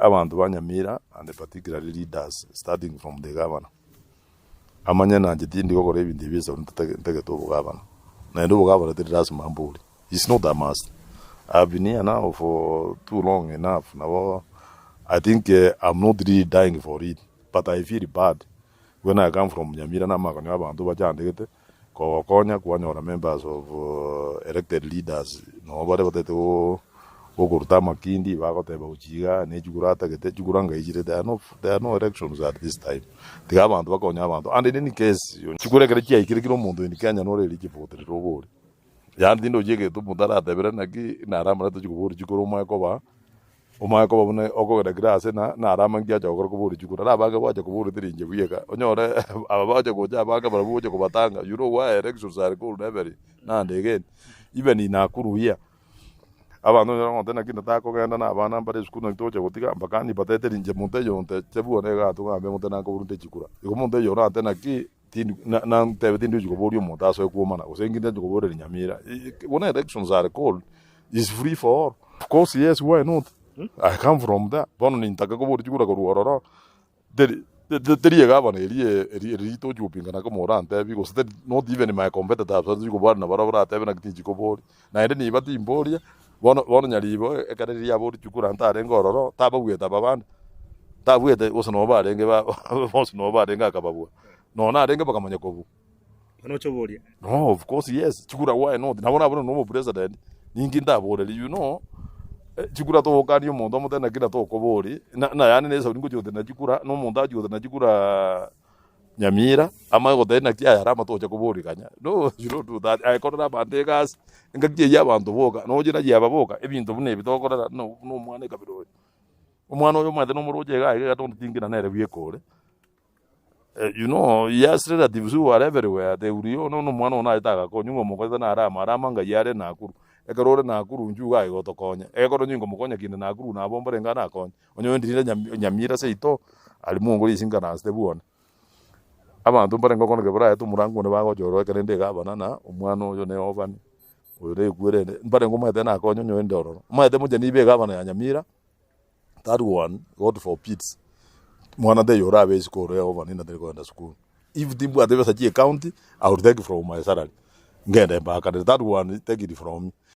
Abanto ba Nyamira and particularly leaders starting from the governor, amanye nanche tindi gokora ebinto ebi esabu ntagete obogavana. Naende obogavana teri lasima mbori, it's not a must. I have been here now for too long enough nabo I think I'm not really dying for it but I feel bad when I come from Nyamira na amaganio abanto bachandegete Kogokonya kwanyora members of elected leaders noo bare batagete gokoruta amakindi bagoteba gochia igaa ne chikura atagete chikura ngai chire there are no there are no elections at this time. Tiga abanto bakonye abanto and in any case chikura ekero chiaikire kera omonto in Kenya nore eligible gotenena obori. Yaani tindochi egento omonto aratebere naki naramanya tochi koboria chikura omanye koba Omanye koba buna okogenda kera aase na narama ngiacha gokora koboria chikura. Na abange gwacha koboria teri inche bweka, onyore aba bacha gocha abange barabwo gocha kobatanga, you know why elections are called every now and again. Even in Nakuru here, abanto onyore omonto naki ntakogenda na abana mbare esukuru naki togocha gotiga mpaka nibatete inche monto oyo onte tebua niga atogambe monto nakoborwa chikura. Igo monto oyo orante naki tindi na nantebe tindi gochi koboria omonto asoe kwomana gose inki ntachi koboreria Nyamira. Buna elections are called is free for all. Of course yes why not? I come from there. Bono nintake koboria chikura korwa ororo teri teri egavana eria eri eri tochi gopingana koma orantebi gose teri not even my competitors tochi kobwana nabarabwo baratebe naki tinchi koboria. Naende niba timboria bono bono nyaribo ekero riria aboria chikura ntarenge ororo tababuete aba bande tabuete gose nabo barenge ba bonsi nabo barenge akababua. Nonya narenge bakamanya kobua. Bono oche oborie. No, of course yes, chikura why not? Nabo nabuna nomo president, ninki ndaboreri you know, eh, chikura togokania omonto omote naki na tokobori, na na yaani na esauri ngochi gotenena chikura, na omonto achi gotenena chikura Nyamira, amanye goteba naki aya are amatoche kobori kanya, no you don't do that, aye korera abanto egasi, engaki eyio abanto boka, noche naye aba boka, ebinto buna ebi tokorera na buna omwana ekabira oyo. Omwana oyo omanyete nomoroche iga iga iga don't think ng'a nere bweka ore. You know, he has relatives who are everywhere, they will know nonya omwana one aye tagakonya, ng'a omokorete nare amo, are amo ngai are Nakuru. Ekero ore Nakuru inchuo iga aye gotokonya. Ekero onye nkomokonya kinde Nakuru nabo mbare iga nakonye. Onye ndire Nyamira seito, aria mongo risinka nansete bwone. Abanto mbare ngokona kebora aye tomorango one bagocha ororo ekero inde egavana na omwana oyo ne obani, oyo nekwere ende, mbare ngomaete nakonye onye inde ororo. Omanyete moche nibe egavana ya Nyamira. That one, God forbids, mwana taiyo orabe isiko ore over ninde tari kogenda sukuru. If timbwate besa chie county, I will take from my salary. Ngende mbaakanere. That one, take it from me.